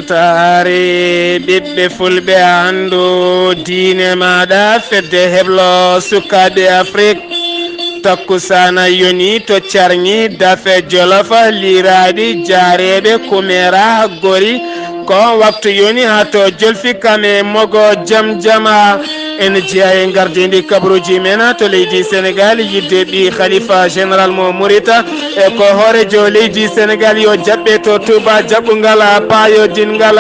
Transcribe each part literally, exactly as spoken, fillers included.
Taari ɓiɓɓe fulɓe anndu diine maaɗa fedde heblo sukaaɓe Afrik. Takkusaana yoni to carŋi dafe Jolof liiraaɗi jaareeɓe Kumeera Gori. Ko waktu yoni haa to Jolfi kame mogo jam jama. En jeyaa e ngardiindi kabaruuji men to leydi Senegaal, yidde ɓii Khalifa Général mo Murita, e ko hooreejo leydi Senegaal yo jaɓɓe to Touba jaɓɓungal paayodingal,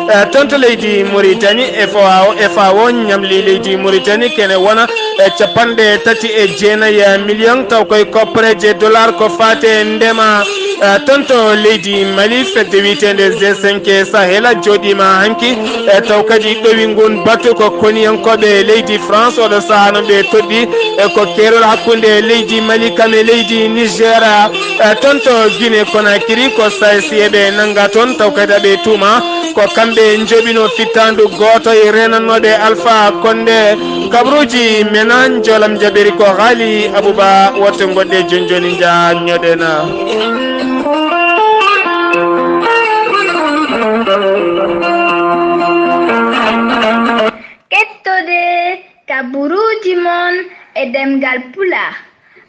e, toon to leydi Muritani. E F A O, F A O ñamli leydi Muritani kene wona, e, capanɗe tati e jeenayi million, taw koye koppareeje dollar ko faate ndema. Eh, toon to leydi Mali, fedde wiyeteende G cinq Sahel jooɗiima hanki, eh, taw kadi ɗowi nguun batu ko koniyankooɓe leydi France. Oɗo sahaa no ɓe toɗɗi, eh, ko keerol hakkunde leydi Mali kam e leydi Niger. Eh, toon to Guinée Conakry, ko SAES ɓe nannga toon, taw kadi aɓe tuuma ko kamɓe njoɓino fittaandu gooto e reenannooɓe Alpha Condé. Kabaruuji men, njoolam jaɓiri ko Haali Abuba. Wote ngoɗɗe jooni jooni njaa ñoɗena. Kettode kabaruuji mon e ɗemngal Pulaar,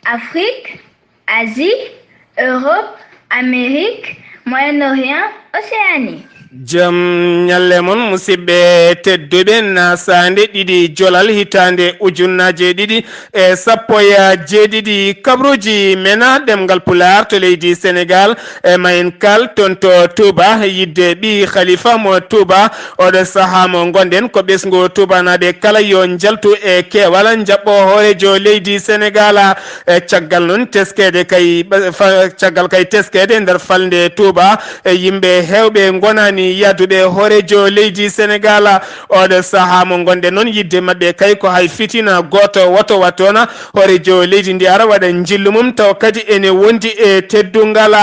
Afrique, Asie, Europe, Amérique, Moyen-Orient, Océanie. Jam ñalle mon, musidɓe tedduɓe. Nasaande ɗiɗi jolal hitaande ujunnaaje ɗiɗi e sappo e jeeɗiɗi, kabaruuji men ɗemngal Pulaar to leydi Senegaal, e ma en kaal toon to Touba, yidde ɓii Khalifa mo Touba. Oɗo sahaa mo ngonɗen ko ɓesngu Toubanaaɓe kala yo njaltu e keewal, njaɓɓo hooreejo leydi Senegaal. E caggal noon teskeede kay, fa-, caggal kay teskeede nder falnde Touba, e yimɓe heewɓe ngonaani yahduɓe hooreejo leydi Senegaal. Oɗo sahaa mo ngonɗen noon, yidde maɓɓe kay ko hay fitina gooto woto wat toon. Hooreejo leydi ndi ara waɗa njillu mum, taw kadi ene wondi e teddungal.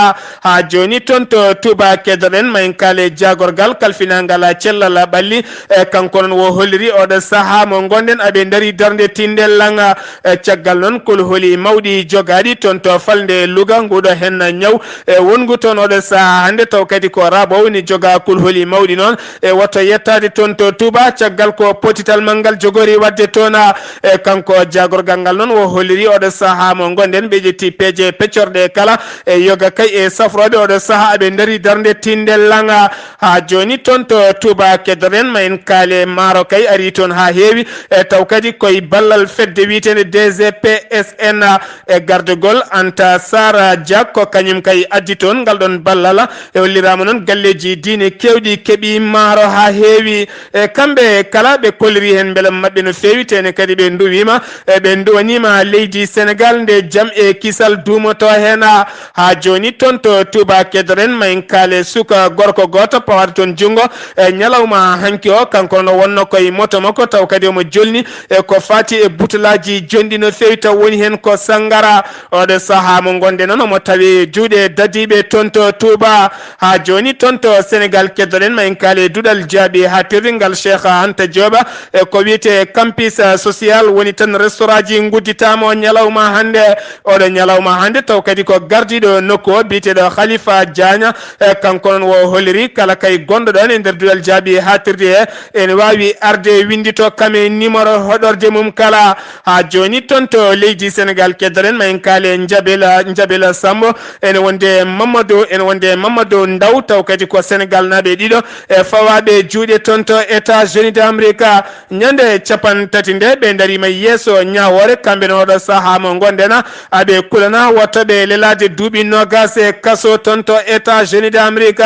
Haa jooni toon to Touba keddoɗen, ma en kaale jaagorgal kalfinaangal cellal ɓalli. E kanko noon wo holliri oɗo sahaa mo ngonɗen, aɓe ndarii darnde tinndel laŋa. E caggal noon kulhuli mawɗi jogaaɗi toon to falnde Louga, nguɗo heen ñaw e wonngu toon oɗo sahaa hannde, taw kadi ko rabo woni jogaa kulhuli mawɗi noon. E woto yettaade toon to Touba, caggal ko potital manngal jogori waɗde toon. E kanko jaagorgal ngal noon wo holliri oɗo sahaa mo ngonɗen, ɓe ƴetti peeje peccorɗe kala e yoga kay e safrooɓe oɗo sahaa, aɓe ndarii darnde tinndel laŋa. Haa jooni toon to Touba keddoɗen, ma en kaale maaro kay arii toon haa heewi. E taw kadi koye ballal fedde wiyeteende D G P S N, e gardagol Anta Sara Dia, ko kañum kay addi toon ngal ɗoon ballal. E holliraama noon galleeji diine keewɗi keɓii maaro haa heewi. E kamɓe kala ɓe kolliri heen mbelam maɓɓe no feewi, tene kadi ɓe nduwiima, e ɓe nduwaniima leydi Senegaal nde jam e kisal duumotoo heen. Haa jooni toon to Touba keddoɗen, ma en kaale suka gorko gooto pawaade toon junngo e ñalawma hanki o. Kanko no wonno koye moto makko, taw kadi omo jolni e ko faati e butolaaji jonɗi no feewi, taw woni heen ko sanngara. Oɗo sahaa mo ngonɗen noon, omo tawi juuɗe dadiiɓe toon to Touba. Haa jooni toon to Senegaal keddoɗen, ma en kaale duɗal jaaɓi haatirde ngal Cheikh Anta Diop, e ko wiyetee campus social, woni tan restaurantji ngudditaama o ñalawma hannde. Oɗo ñalawma hannde taw kadi ko gardiiɗo nokku o biyeteeɗo Khalifa Diagne. E kanko noon wo holliri kala kay gonɗo ɗoon e nder duɗal jaaɓi haatirde he, ene waawi arde winndito kam e numéro hoɗorde mum kala. Haa jooni toon to leydi Senegaal keddoɗen, ma en kaale Njabela, Njabela Sambo, ene wonde Mamadou, ene wonde Mamadou Ndaw, taw kadi ko Senegaal naaɓe ɗiɗo e fawaaɓe juuɗe toon to États-Unis d'Amérique. Ñande capanɗe tati nde ɓe ndariima yeeso ñaawoore, kamɓe no oɗo sahaa mo ngonɗen, aɓe kulana woto ɓe lelaade duuɓi noogaas e kaso toon to États-Unis d'Amérique.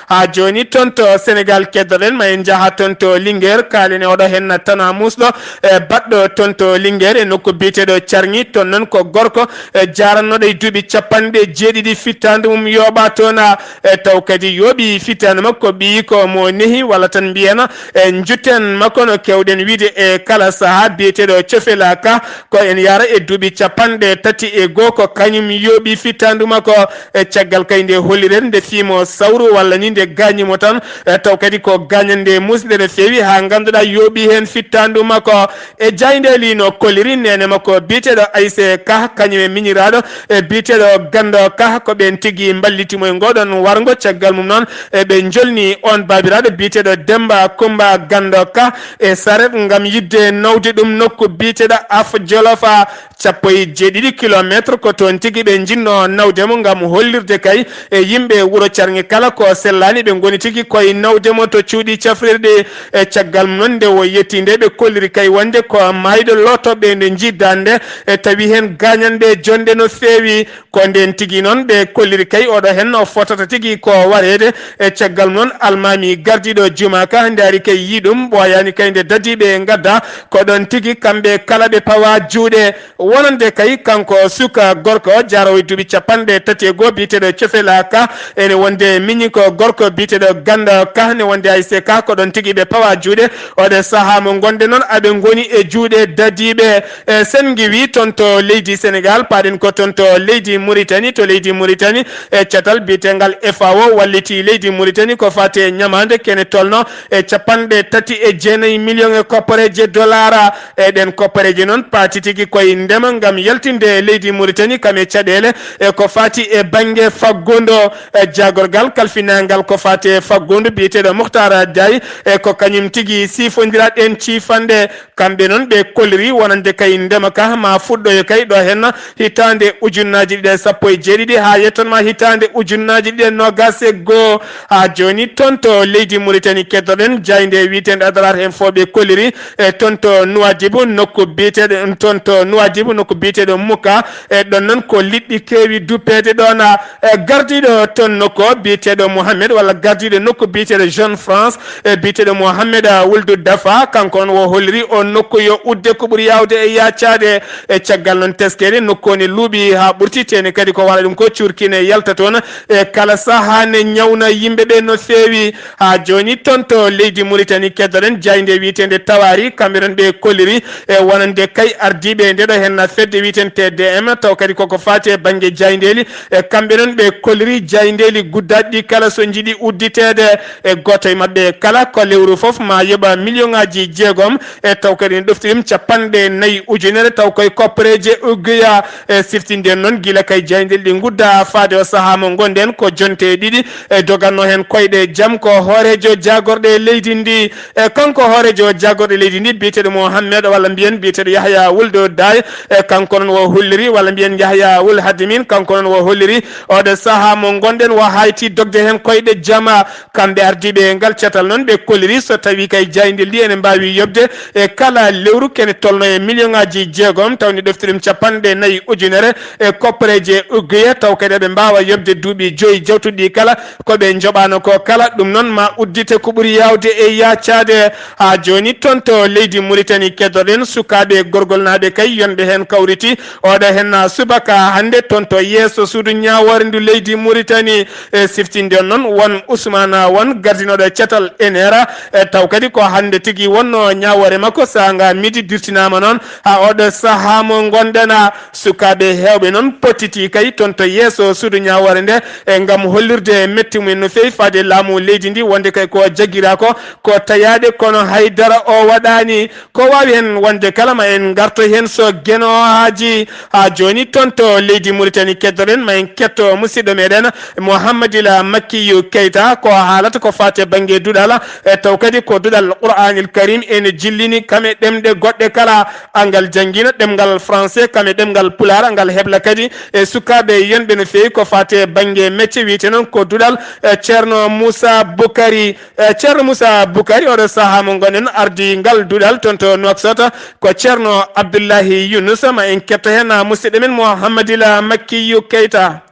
Haa jooni toon to Senegaal keddoɗen, ma en njaha toon to Linguère, kaalen e oɗo heen tana muusɗo e baɗɗo toon to Linguère e nokku biyeteeɗo Carŋi. Toon noon ko gorko, e, jaarannoɗo e duuɓi capanɗe jeeɗiɗi fittaandu mum yooɓaa toon. E, taw kadi yooɓi fittaandu makko, ɓiyiiko mo nehi walla tan mbiyen, e, njutten makko no keewɗen wiyde e kala sahaa, biyeteeɗo Cofela Ka, ko ene yahra e duuɓi capanɗe tati e goo, ko kañum yooɓi fittaandu makko. E caggal kay nde holliren nde fiimo sawru walla ni nde gaañimo tan, e taw kadi ko gaañannde muusnde no feewi haa ngannduɗaa yooɓi heen fittaandu makko. E jaayndeeli no kolliri, neene makko biyeteeɗo Ayse Kah, kañum e miñiraaɗo e biyeteeɗo Ganndo Kah, ko ɓeen tigi mballiti mo e ngooɗoon warngo. Caggal mum noon, e ɓe njol- Ni on baabiraaɗo biyeteeɗo Demba Kumba Ganndo Ka e saret ngam yiɗde nawde ɗum nokku biyeteeɗo Af Jolofa, cappo e jeeɗiɗi kilomeetre. Ko toon tigi ɓe njinnoo nawde mo ngam hollirde kay e yimɓe wuro Carŋi kala ko sellaani, ɓe ngoni tigi koye nawde mo to cuuɗi cafrirɗi. E caggal mum noon, nde o yettii nde, ɓe kolliri kay wonde ko maayɗo lootooɓe nde njiiddaa nde, e tawi heen gaañanɓe jonde no feewi. Ko ndeen tigi noon ɓe kolliri kay oɗo heen o fotata tigi ko wareede. E caggal noon, almaami gardiiɗo juma ka ndaari kay, yii ɗum, ɓooyaani kay nde dadiiɓe ngadda, ko ɗoon tigi kamɓe kala ɓe pawa juuɗe. Wonande kay kanko suka gorko o, jaaroowo e duuɓi capanɗe tati e goo, biyeteeɗo Cofela Ka, ene wonde miñi ko gorko biyeteeɗo Ganda Ka, ne wonde ay se ka, ko ɗoon tigi ɓe pawa juuɗe. Oɗo sahaa mo ngonde noon, aɓe ngoni e juuɗe dadiiɓe. E sen ngiwi toon to leydi Senegal, paaɗen ko toon to leydi Muritani. To leydi Muritani, e catal biyetengal F A O walliti leydi Muritani ko fate ñamaande kene tolno e capanɗe tati e jeenayi million e kopporeeje dolara. E ɗen kopporeeje noon paati tigi koye ndema ngam yaltinde leydi Muritani kam e caɗeele, e ko faati e bannge faggudu. E jaagorgal kalfinaangal ko faati e faggudu biyeteeɗo Muhtar Diaye, e ko kañum tigi siifondira ɗen ciifanɗe. Kamɓe noon ɓe kolliri wonande kay ndema ka ma fuɗɗoyo kay ɗo heen hitaande ujunnaaji ɗiɗi e sappo e jeeɗiɗi haa yettan ma hitaande ujunnaaji ɗiɗi e noogaas e goo. Haa jooni toon to leydi Muritani keddoɗen jaaynde wiyeteende Adrar heen fof ɓe kolliri, e toon to Nuwadibu nokku biyeteeɗo, toon to Nuwadibu nokku biyeteeɗo Muka, e ɗon noon ko liɗɗi keewi duppeede ɗoon. E gardiiɗo toon nokku o biyeteeɗo Mohamed, walla gardiiɗo nokku biyeteeɗo Jeune France, e biyeteeɗo Mohamed, a, Wuldu Dafa, kanko noon o holliri o nokku yo udde ko ɓuri yaawde e yaacaade. E caggal noon teskere nokku o ne luuɓi haa ɓurti, tene kadi ko waɗa ɗum ko cuurki ne yalta toon. E kala sahaa ne ñawna yimɓe ɓe no feewi. Haa jooni toon to leydi Muritani keddoɗen jaaynde wiyeteende Tawari, kamɓe noon ɓe kolliri e wonande kay ardiiɓe nde ɗo heen fedde wiyeteende T D M, taw kadi koko faati e bannge jaayndeeli. E kamɓe noon ɓe kolliri jaayndeeli guddaaɗi ɗi kala so njiɗi udditeede, e gooto e maɓɓe kala ko lewru fof ma yoɓa million ŋaaji jeegom. E taw kadi ne ɗofti ɗum capanɗe nayi ujunere, taw koye kopporeeje ugguya. E siftinde noon gila kay jaayndeeli ɗi ngudda faade o sahaa mo ngonɗen ko jonte ɗiɗi, e doganno heen koyɗe jam ko hooreejo jaagorɗe leydi ndi. E kanko hooreejo jaagorɗe leydi ndi biyeteeɗo Mohammed walla mbiyen biyeteeɗo Yahya Wuldo Daay, e kanko noon o holliri walla mbiyen Yahya Wul Hadimin, kanko noon o holliri oɗo sahaa mo ngonɗen o hayti dogde heen koyɗe jama. Kamɓe ardiiɓe e ngal catal noon ɓe kolliri so tawi kay jaayndeeli ɗi ene mbaawi yoɓde e kala lewru kene tolno e million ŋaaji jeegom, taw ne ɗofti ɗum capanɗe nayi ujunere e kopporeeje ugguye, taw kadi eɓe mbaawa yoɓde duuɓi joyi jawtuɗi ɗi kala ko ɓe njoɓaano ko kala. Ɗum noon ma uddite ko ɓuri yaawde e yaacaade. Haa jooni toon to leydi Muritani keddoɗen sukaaɓe gorgolnaaɓe kay yonɓe heen kawriti oɗo heen subaka hannde toon to yeeso suudu ñaawoore ndu leydi Muritani. E siftinde noon won Ousmane won gardinooɗo catal enera, e taw kadi ko hannde tigi wonno ñaawoore makko saanga midi dirtinaama noon haa oɗo sahaa mo ngonɗen. Sukaaɓe heewɓe noon pottiti kay toon to yeeso suudu ñaawoore nde, e ngam hollirde metti mumen no feewi faade laamu leydi ndi wonde kay ko jaggira ko ko tayaade kono hay dara o waɗaani. Ko waawi heen wonde kala ma en ngarto heen so Geno haaji. Haa jooni toon to leydi Muritani keddoɗen ma en ketto musidɗo meɗen Mohammadila Makkiyu Keyta ko haalata ko faati e bannge duɗal, e taw kadi ko duɗal Qur'anil Karim ene jillini kam e ɗemɗe goɗɗe kala. Angal janngina ɗemngal français kam e ɗemngal pulaar, angal hebla kadi e sukaaɓe yonɓe no feewi ko faati e bannge mecce wiyete noon ko duɗal, e Ceerno Moussa Boukari. E Ceerno Moussa Boukari oɗo sahaa mo ngonɗen ardi ngal duɗal toon to Nouakchott ko Ceerno Abdoullahi Younouss, ma en ketto heen musidɗo men Mouhammadila Makkiyu Keyta.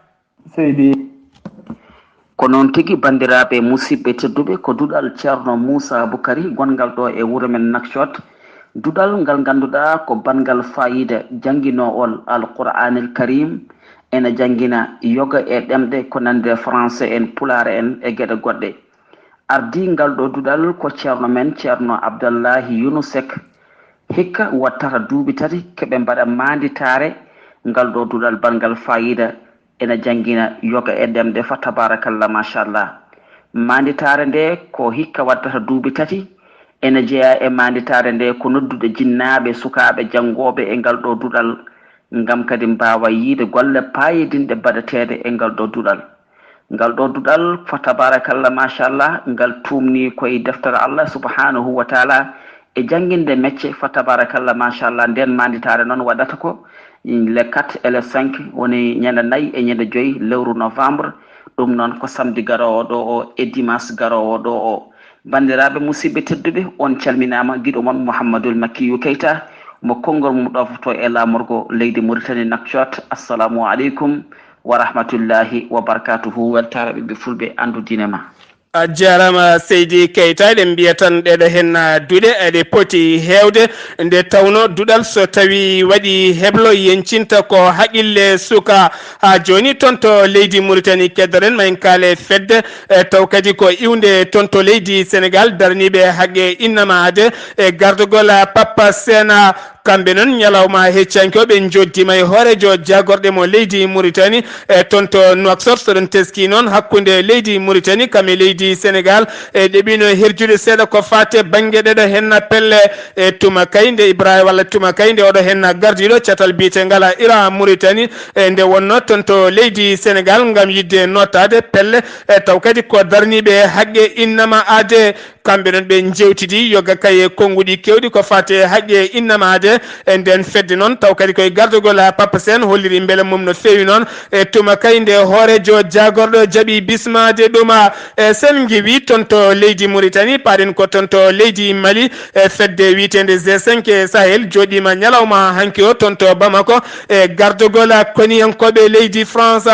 Seydi. Ko noon tigi, banndiraaɓe musidɓe tedduɓe, ko duɗal Ceerno Moussa Boukari gonngal ɗo e wuro men Nouakchott. Duɗal ngal ngannduɗaa ko banngal faayiida jannginoowol Al Qur'anil Karim, ena janngina yoga e ɗemɗe ko nanndi e français en, pulaar en e geɗe goɗɗe. Ardii ngal ɗo duɗal ko ceerno men, Ceerno Abdallahi Yunus Sek. Hikka wattata duuɓi tati ko ɓe mbaɗa maanditaare ngal ɗo duɗal banngal faayiida, ena janngina yoga e ɗemɗe fa tabarakallah, machallah. Maanditaare nde ko hikka wattata duuɓi tati, ena jeyaa e maanditaare nde ko noddude jinnaaɓe, sukaaɓe janngooɓe e ngal ɗo duɗal, ngam kadi mbaawa yiyde golle paayodinɗe baɗeteeɗe e ngal ɗo duɗal. Ngal ɗo duɗal, fa tabarakallah, machallah, ngal tumni koye deftere Allah subhanahu wa taala e jannginde mecce, fa tabarakallah, machallah. Nden manditaare noon waɗata ko le quatre et le cinq, woni ñande nayi e ñande joyi lewru novembre. Ɗum noon ko samedi garoowo ɗo o e dimanche garoowo ɗo o. Banndiraaɓe, musidɓe tedduɓe, on calminaama. Giɗo mon Mouhamadul Makkiyu Keita, mo konngol mum ɗofto e laamorgo leydi Mauritanie Nouakchott. Assalamu aleykum wa rahmatullahi wa barakatuhu. Weltaare ɓiɓɓe fulɓe, anndu diine ma. A jaaraama, Seydi Keita. Eɗen mbiya tan ɗeɗo henna duɗe, eɗe poti heewde, nde tawno duɗal so tawi waɗi heblo, yencinta ko haqille suka. Haa jooni, toon to leydi Mauritanie, keddoɗen ma en kaale fedde, e taw kadi ko iwnde toon to leydi Sénégal, daraniiɓe haqqe innama aade e gardagol Papa Sena. Kamɓe noon, ñalawma heccanke o, ɓe njoddiima e hooreejo jaagorɗe mo leydi Mauritanie, e toon to Nouakchott. So ɗon teski noon hakkunde leydi Mauritanie kam e leydi Sénégal, e ɗeɓino herjude seeɗa ko faate bannge ɗeɗo henna pelle, e tuma kay nde Ibrahima, walla tuma kay nde oɗo henna gardiiɗo catal biyetengal Iran Mauritanie, e nde wonno toon to leydi Sénégal ngam yiɗde nottaade pelle, e taw kadi ko daraniiɓe haqqe innama aade. Kamɓe noon ɓe njewtidi yoga kay e konnguɗi keewɗi ko faate haqqe innama aade. E nden fedde noon, taw kadi koye gardagol Papa Sène holliri mbele mum no feewi noon. E tuma kay nde hooreejo jaagorɗo jaɓi bismaade ɗum, e sen ngiwi toon to leydi Mauritanie, paaɗen ko toon to leydi Mali, e fedde wiyeteende G cinq Sahel jooɗiima ñalawma hanki o toon to Bamako, e gardagol koniyankooɓe leydi France.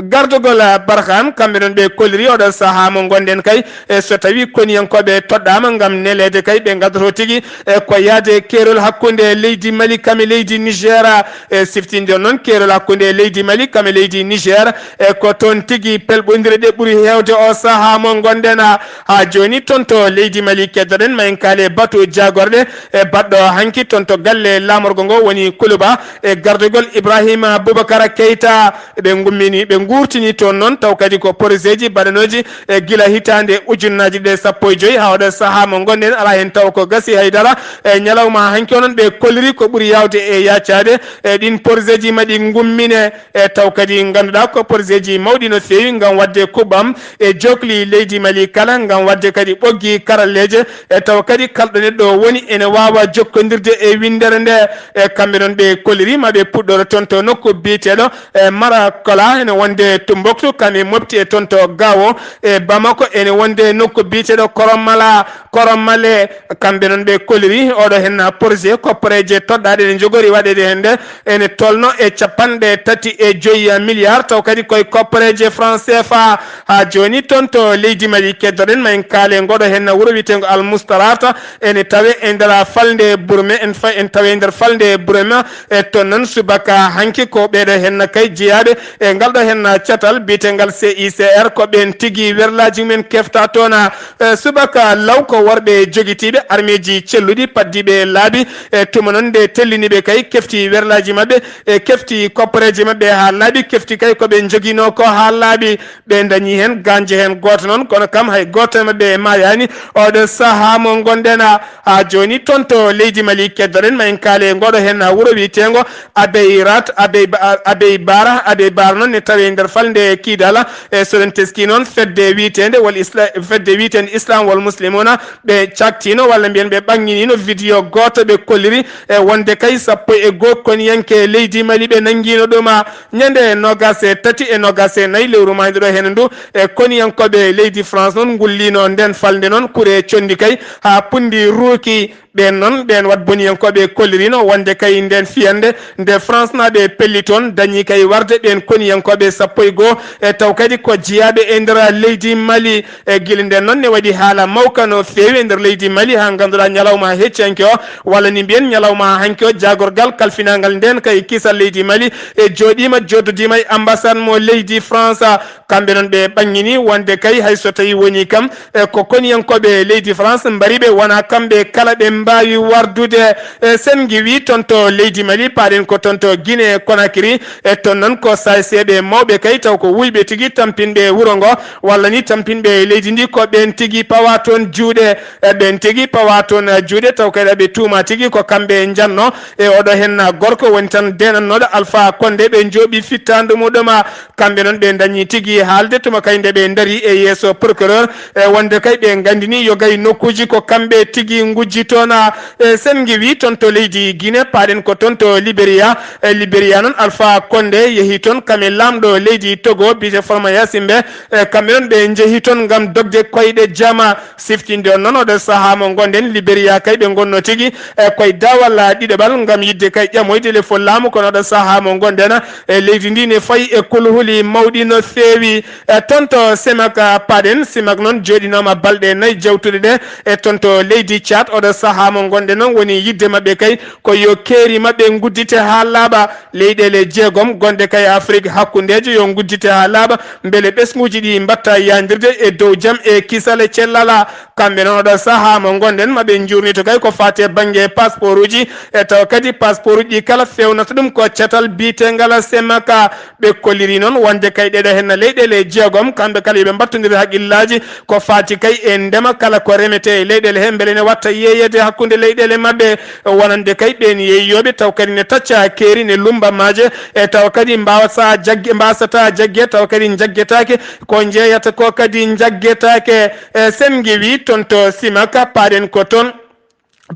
Gardagol Barkhane, kamɓe noon ɓe kolliri oɗo sahaa mo ngonɗen kay, e so tawi koniyankooɓe toɗɗaama ngam neleede kay, ɓe ngaddoto tigi, e ko yahde keerol hakkunde leydi Mali kam e leydi Niger, e siftinde noon keerol hakkunde leydi Mali kam e leydi Niger, e ko toon tigi pelɓondire ɗe ɓuri heewde o sahaa mo ngonɗen. Haa jooni toon to leydi Mali keddoɗen, ma en kaale batu jaagorɗe, e baɗɗo hanki toon to galle laamorgo ngo woni Kuluba, e gardagol Ibrahima Boubacar Keita. Ɓe ngummini, ɓe nguurtini toon noon, taw kadi ko projet ji baɗanooji e gila hitaande ujunnaaji ɗe sappo e joyi haa oɗo sahaa mo ngonɗen, alaa heen taw ko gasi hay dara. E ñalawma hanki o noon, ɓe kolliri ko ɓuri yaawde e yaacaade e ɗiin projet ji ma ɗi ngummine, e taw kadi ngannduɗaa ko projet ji mawɗi no feewi ngam waɗde kuɓɓam e jokli leydi Mali kala, ngam waɗde kadi ɓoggi karalleeje, e taw kadi kalɗo neɗɗo woni ene waawa jokkondirde e winndere nde. E kamɓe noon ɓe kolliri ma ɓe puɗɗoro toon to nokku biyeteeɗo e Marakola, ene wonde Tumbuktu, kam e Mopti, e toon to Gao e Bamako, ene wonde nokku biyeteeɗo Koromala, Koromale. Kamɓe noon ɓe kolliri oɗo henna projet, koppareeje toɗɗaaɗe ene njogori waɗeede heen nde ene tolno e capanɗe tati e joyi milliard, taw kadi koye koppareeje franc C F A. Haa jooni toon to leydi Mali keddoɗen, ma en kaale ngoɗo henna wuro wiyeteengo Al Mustarata, ene tawe e nder falnde Burme, en fa-, en tawe e nder falnde Burme, e toon noon subaka hanki ko ɓeeɗo henna kay jeyaaɓe e ngal ɗo henna catal biyeteengal C I C R, ko ɓeen tigi werlaaji mumen kefta toon. E subaka law ko worɓe jogitiiɓe armeeji celluɗi paddiiɓe laabi, e tuma noon nde tellini ɓe kay kefti werlaaji maɓɓe, e kefti koppareeji maɓɓe haa laaɓi, kefti kay ko ɓe njoginoo ko haa laaɓi. Ɓe dañi heen gaañje heen gooto noon, kono kam hay gooto e maɓɓe maayaani. Oɗo sahaa mo ngonɗen, haa jooni toon to leydi Mali keddoɗen, ma en kaale ngoɗo heen wuro wiyeteengo Abeyrat, Abey Ba-, Abey Bara. Abey Bara noon ne tawe e nder falnde Kidala. E so ɗen teski noon fedde wiyeteende wal Isla-, fedde wiyeteende Islam wal Muslimuna, ɓe caktiino walla mbiyen ɓe ɓannginino vidéo gooto ɓe kolliri e wonde kay sappo e goo koniyanke leydi Mali ɓe nanngiino ɗum. Ñande noogaas e tati e noogaas e nayi lewru maayde ɗo heen ndu, e koniyankooɓe leydi France noon ngulliino nden falnde noon kure conndi kay haa punndi ruuki. Ɓeen noon, ɓeen wat boniyankooɓe kollirino wonde kay nden fiyande nde France naaɓe pelli toon dañi kay warde ɓeen koniyankooɓe sappo e goo, e taw kadi ko jeyaaɓe e nder leydi Mali. E gila nden noon ne waɗi haala mawka no feewi e nder leydi Mali, haa ngannduɗaa ñalawma heccanke o, walla ni mbiyen ñalawma hanki o, jaagorgal kalfinaangal nden kay kisal leydi Mali e jooɗiima, joddodiima e ambassade mo leydi France. Kamɓe noon ɓe ɓanngini wonde kay hay so tawi woni kam, e ko koniyankooɓe leydi France mbari ɓe, wonaa kamɓe kala ɓe mbaawi wardude. E sen ngiwi toon to leydi Mali, paaɗen ko toon to Guinée Conakry. E toon noon ko saayseeɓe mawɓe kay, taw ko wuyɓe tigi tampinɓe wuro ngo, walla ni tampinɓe leydi ndi, ko ɓeen tigi pawa toon juuɗe. E ɓeen tigi pawa toon juuɗe, taw kadi aɓe tuuma tigi ko kamɓe njanno. E oɗo heen gorko woni tan deenannooɗo Alpha Condé, ɓe njooɓi fittaandu muɗum. Kamɓe noon ɓe ndañi tigi haalde tuma kay nde ɓe ndari e yeeso procureur, e wonde kay ɓe nganndini yo gay nokkuuji ko kamɓe tigi ngujji toon. E sen ngiwi toon to leydi Guinée, paaɗen ko toon to Libéria. E Libéria noon Alpha Condé yehi toon kam e laamɗo leydi Togo, biyete Faure Mayassimbe. E kamɓe noon ɓe njehi toon ngam dogde koyɗe jama. Siftinde on noon, oɗo sahaa mo ngonɗen, Libéria kay ɓe ngonno tigi e koye daawal ɗiɗaɓal ngam yiɗde kay ƴamoyde le fo laamu, kono oɗo sahaa mo ngonɗen, e leydi ndi ne fayi e kulhuli mawɗi no feewi. E toon to Semak, ah, paaɗen, Semak noon jooɗinooma balɗe nayi jawtuɗe ɗe. E toon to leydi Tchad, oɗo sahaa mo ngonɗen noon woni yiɗde maɓɓe kay ko yo keeri maɓɓe nguddite haa laaɓa. Leyɗeele jeegom gonɗe kay Afrik hakkundeejo yo nguddite haa laaɓa, mbele ɓesnguuji ɗi mbaɗta yaajirde e dow jam e kisal e cellal. Kamɓe noon oɗo sahaa mo ngonɗen, maɓe njuurnito kay ko faati e bannge passeport uji, e tawa kadi passeport uji ɗi kala feewnata ɗum ko catal biyeteengal Semaka. Ɓe kolliri noon wonde kay ɗeɗo heen leyɗeele jeegom, kamɓe kala yoɓe mbattondire haqqillaaji ko faati kay e ndema kala ko remetee e leyɗeele he, mbele ne watta yeeyeede hakkunde leyɗeele maɓɓe, wonande kay ɓeen yeeyooɓe, taw kadi ne tacca keeri, ne lummba maaje, e taw kadi mbaawata jagge, mbaasata jagge, taw kadi njaggetaake ko njeeyata ko kadi njaggetaake. E sen ngiwi toon to Simaka, paaɗen ko toon.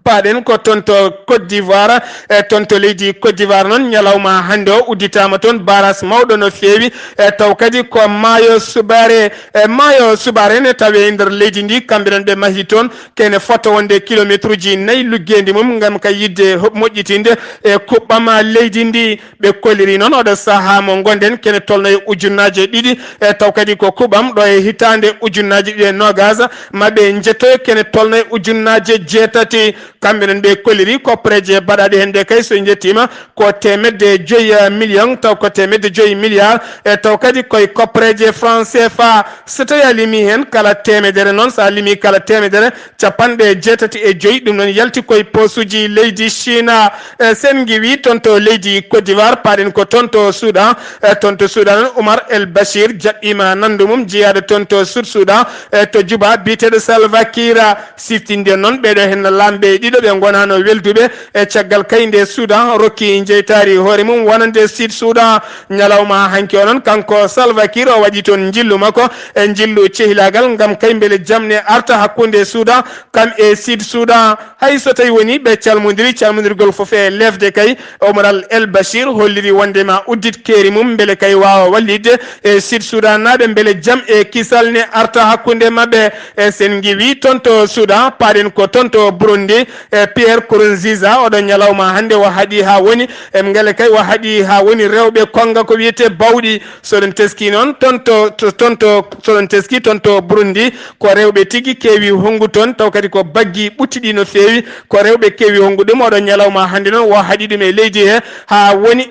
Paaɗen ko toon to Côte d'Ivoire. E toon to leydi Côte d'Ivoire noon, ñalawma hannde o udditaama toon baras mawɗo no feewi. E taw kadi ko maayo Subare. E maayo Subare ne tawe e nder leydi ndi, kamɓe noon ɓe mahi toon kene fota wonde kilometre uji nayi luggeendi mum ngam ka yiɗde ho-, moƴƴitinde e kuɓɓam leydi ndi. Ɓe kolliri noon oɗo sahaa mo ngonɗen kene tolno e ujunnaaje ɗiɗi, e taw kadi ko kuɓɓam ɗo e hitaande ujunnaaje ɗiɗi e noogas, ma ɓe njettoyo kene tolno e ujunnaaje jeetati. Kamɓe noon ɓe kolliri koppareeje baɗaaɗe heen ɗe kay so njettiima ko teemedde joyi million, taw ko teemedde joyi milliard, e taw kadi koye koppareeje franc C F A. So tawi a limi heen kala teemedere noon, so a limi kala teemedere, capanɗe jeetati e joyi, ɗum noon yalti koye poosuji leydi Chine. E sen ngiwi toon to leydi Côte d'Ivoire, paaɗen ko toon to Soudan. E toon to Soudan noon, Oumar El Bachir jaɓɓiima nanndu mum jeyaade toon to Sud Soudan, e to Juba, biyeteeɗo Salva Kiir. Siftinde noon, ɓeeɗo heen laamɓe ɗiɗo ɓe ngonaano welduɓe e caggal kay nde Soudan rokki njeytaari hoore mum wonande Sud Soudan. Ñalawma hanki o noon, kanko Salva Kiir o waɗi toon njillu makko, e njillu cehilaagal ngam kay mbele jam ne arta hakkunde Soudan kam e Sud Soudan. Hay so tawi woni ɓe calmondiri, calmondirgol fof e leefde kay, Omar Al El Bashir holliri wonde ma uddit keeri mum mbele kay waawa wallitde e Sud Soudan naaɓe mbele jam e kisal ne arta hakkunde maɓɓe. E sen ngiwi toon to Soudan, paaɗen ko toon to Burundi. E Pierre Nkurunziza, oɗo ñalawma hannde o haɗi haa woni, e ngale kay o haɗi haa woni rewɓe konnga ko wiyetee bawɗi. So ɗum teski noon, toon to, to, toon to, so ɗum teski toon to Burundi, ko rewɓe tigi keewi honngu toon, taw kadi ko baggi ɓuttiɗi no feewi, ko rewɓe keewi honngu ɗum. Oɗo ñalawma hannde noon o haɗi ɗum e leydi he haa woni.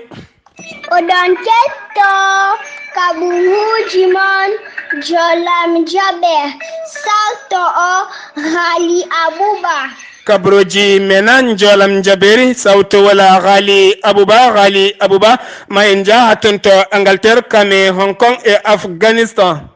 Oɗon ketto kaɓuuji mon Jolam Jaɓe, salto o Ghali Abuba. Kabaruuji men Jolam Jabeeri, sawtowol Ghali Abuba, Ghali Abuba, ma en njah haa toon to Angleterre, kam e Hong Kong e Afghanistan.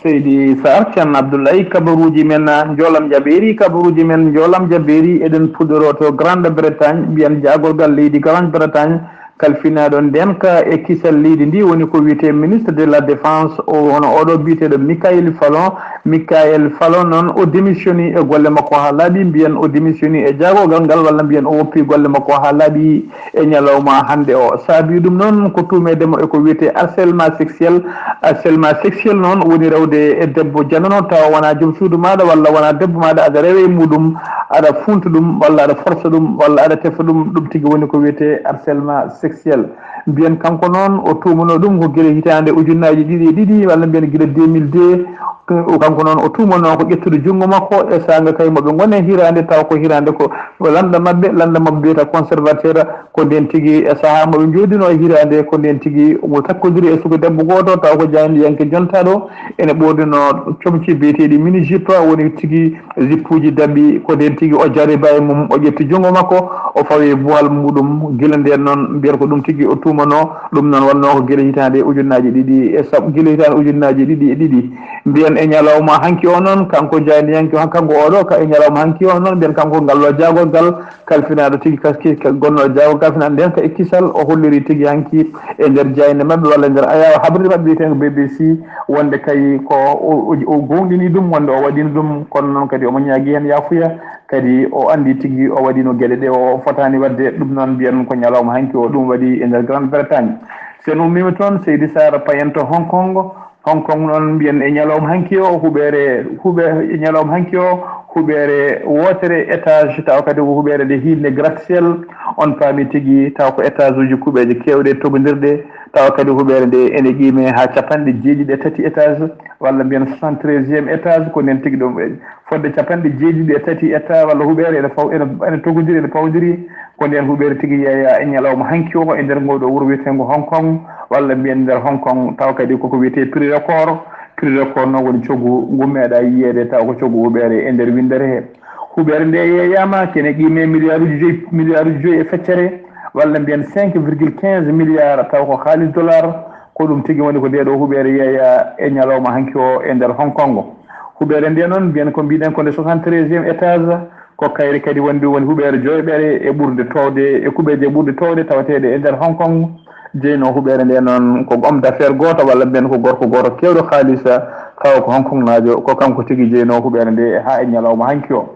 Seydi Sarr, Ceerno Abdoulaye, kabaruuji men, ah, Njoolam Jabeeri, kabaruuji men Njoolam Jabeeri, eɗen puɗɗoroo to Grande Bretagne, mbiyen jaagorgal leydi Grande Bretagne, kalfinaaɗo ndeenka e kisal leydi ndi, woni ko wiyetee ministre de la Défense, o, hono oɗo biyeteeɗo Michael Fallon. Michael Fallon noon, o démissionnii e golle makko haa laaɓi, mbiyen o démissionnii e jaagorgal ngal, walla mbiyen o woppii golle makko haa laaɓi. E ñalawma hannde o. Saabii ɗum noon ko tuumeede mo e ko wiyetee harcèlement sexuel. Harcèlement sexuel noon woni rewde e debbo janano tawa wonaa joom suudu maaɗa walla wonaa debbo maaɗa, aɗa rewa e muuɗum, aɗa fuunta ɗum walla aɗa forsa ɗum walla aɗa tefa ɗum, ɗum tigi woni ko wiyetee harcèlement sexuel. Mbiyen kanko noon o tuumanoo ɗum ko gila hitaande ujunnaaji ɗiɗi e ɗiɗi walla mbiyen gila deux mille deux. Kanko noon o tuumanoo ko ƴettude junngo makko e saanga kay mo ɓe ngoni e hiraande, tawa ko hiraande ko lanɗa maɓɓe, lanɗa maɓɓe wiyata conservateur, ko ndeen tigi e sahaa mo ɓe njooɗinoo e hiraande, ko ndeen tigi omo takkodiri e suka debbo gooto, tawa ko jaayndiyanke jontaaɗo, ene ɓoornino comci biyeteeɗi mini jupe, woni tigi jippuuji daɓɓi, ko ndeen tigi o jariba e mum, o ƴetti junngo makko, o fawi buwal muɗum, gila ndeen noon mbiyata ko ɗum tigi o tuumanoo, ɗum noon wonnoo ko gila hitaande ujunnaaji ɗiɗi e sappo, gila hitaande ujunnaaji ɗiɗi e ɗiɗi. Mbiyen e ñalawma hanki o noon, kanko jaayndiyanke, kanko oɗo ka e ñalawma hanki o noon, mbiyen kanko ngal ɗo jaagorgal kalfinaaɗo tigi, kaski, ka gonnoo jaagorgal kalfinaaɗo ndeen ka e kisal, o holliri tigi hanki e nder jaaynde maɓɓe walla e nder ayaawo habride maɓɓe wiyeteengo B B C, wonde kay ko o, o, o goongɗini ɗum, wonde o waɗino ɗum, kono noon kadi omo ñaagi heen yaafuya, kadi o anndi tigi o waɗino geɗe ɗe o fotaani waɗde, ɗum noon mbiyen ko ñalawma hanki o ɗum waɗi e nder Grande Bretagne. So en ummiima toon, Seydi Sarr, payen to Hong Kong, Hong Kong noon mbiyen e ñalawma hanki o huɓeere, huɓe-, e ñalawma hanki o huɓeere wootere étage, tawa kadi ko huɓeere nde hiirde gratte-ciel, on paami tigi, tawa ko étage uji kuɓeeje keewɗe togondirɗe, tawa kadi huɓeere nde ene qiime haa capanɗe jeeɗiɗi e tati étage, walla mbiyen soixante-treizième étage, ko ndeen tigi ɗum fodde capanɗe jeeɗiɗi e tati étage walla huɓeere ene faw-, ene, ene togodiri, ene pawdiri, ko ndeen huɓeere tigi yeeya e ñalawma hanki o e nder ngoo ɗoo wuro wiyeteengo Hong Kong, walla mbiyen nder Hong Kong, tawa kadi koko wiyetee prix record. Prix record noon woni coggu ngu meeɗaa yiyeede, tawa ko coggu huɓeere e nder winndere he. Huɓeere nde yeeyaama kene qiime miliyaaruuji joyi, miliyaaruuji joyi e feccere, walla mbiyen cinq virgule quinze milliards, tawa ko haalis dollar. Ko ɗum tigi woni ko ndee ɗoo huɓeere yeeya e ñalawma hanki o e nder Hong Kong. Huɓeere nde noon mbiyen ko mbiɗen ko nde soixante-treizième étage, ko kayre kadi woni ɗum woni huɓeere joyɓere e ɓurde toowde, e kuɓeeje ɓurɗe toowde tawateeɗe e nder Hong Kong. Jeynoo huɓeere nde noon ko homme d'affaires gooto walla mbiyen ko gorko gooto keewɗo haalis, tawa ko Hong Kongnaajo, ko kanko tigi jeynoo huɓeere nde haa e ñalawma hanki o.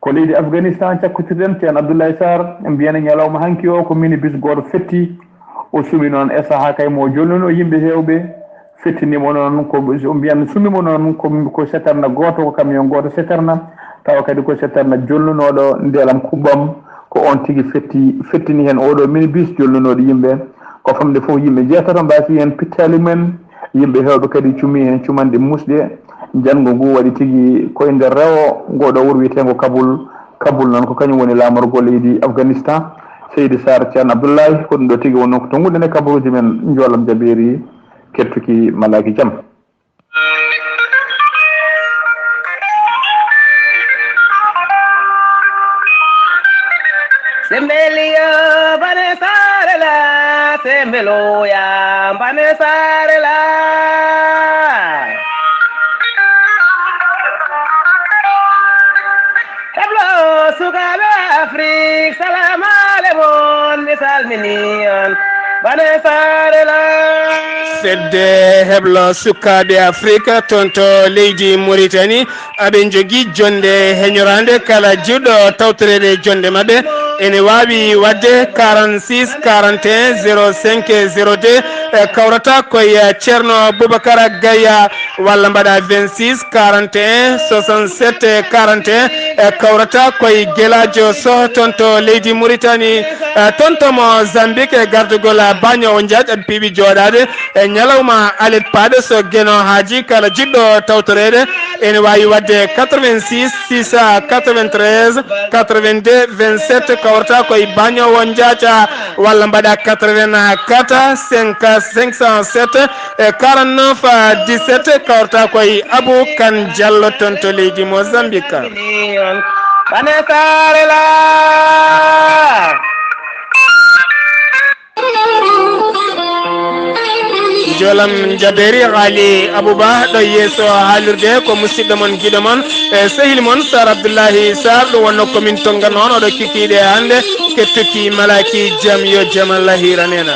Ko leydi Afganistan cakkotirɗen, Ceerno Abdoulaye Sarr, mbiyen e ñalawma hanki o ko minibus gooto fetti, o sumi noon e sahaa kay mo jolnuno yimɓe heewɓe, fettini mo noon ko, o mbiyan sumi mo noon ko, ko setarna gooto, ko camion gooto setarna, tawa kadi ko setarna jolnunooɗo ndeelam kuɓɓam, ko oon tigi fetti, fettini heen oo ɗoo minibus jolnunooɗo yimɓe. Ko famde fof yimɓe jeetato mbaasi heen pittaali mumen, yimɓe heewɓe kadi cumi heen cumanɗe muusɗe, janngo ngu waɗi tigi koye nder rewo ngoo ɗoo wuro wiyeteengo Kabul. Kabul noon ko kañum woni laamorgo leydi Afganistan. Seydi Sarr, Ceerno Abdoulaye, ko ɗum ɗoo tigi woni ko to nguɗen e kabaruuji men, njoolam jabeeri, kettuki malaaki jam. Sembeliyo bane sarela, sembeloya bane sarela. Heblo sukaaɓe Afrik, salaam aleykum, mi salmini on. Bane sarela. Fedde heblo sukaaɓe Afrik toon to leydi Mauritanie, aɓe njogii jonnde heñoraande kala jiɗɗo tawtoreede jonnde maɓɓe. Ene waawi waɗde quarante-six quarante et un zéro cinq zéro deux, e kawrata ko e Ceerno Boubacar Gaya, walla mbaɗa vingt-six quarante et un soixante-sept quarante et un, e kawrata ko e Gelaajo Soh toon to leydi Mauritanie, e toon to Mozambique, e gardugol Bañoowo Njaaj, aɓe piiɓi jooɗaade e ñalawma alet paaɗo so Geno Haaji kala jiɗɗo tawtoreede. Ene waawi waɗde quatre-vingt-six six cent quatre-vingt-treize quatre-vingt-deux vingt-sept, kawrata ko e Bañoowo Njaaca, walla mbaɗa quatre-vingt-quatre cinq cent sept e quarante-neuf dix-sept, kawrata ko e Abou Kane Diallo toon to leydi Mozambique. Bane Sarela. Jolam Jaberi, Haali Abouba ɗo yeeso haalirde, ko musidɗo mon, giɗo mon, e sehil mon Sar Abdoullahi Sar. Ɗum wonno komin tonga noon, oɗo kikkiɗe hannde, kettuki malaki jam, yo jam Allah hiranena.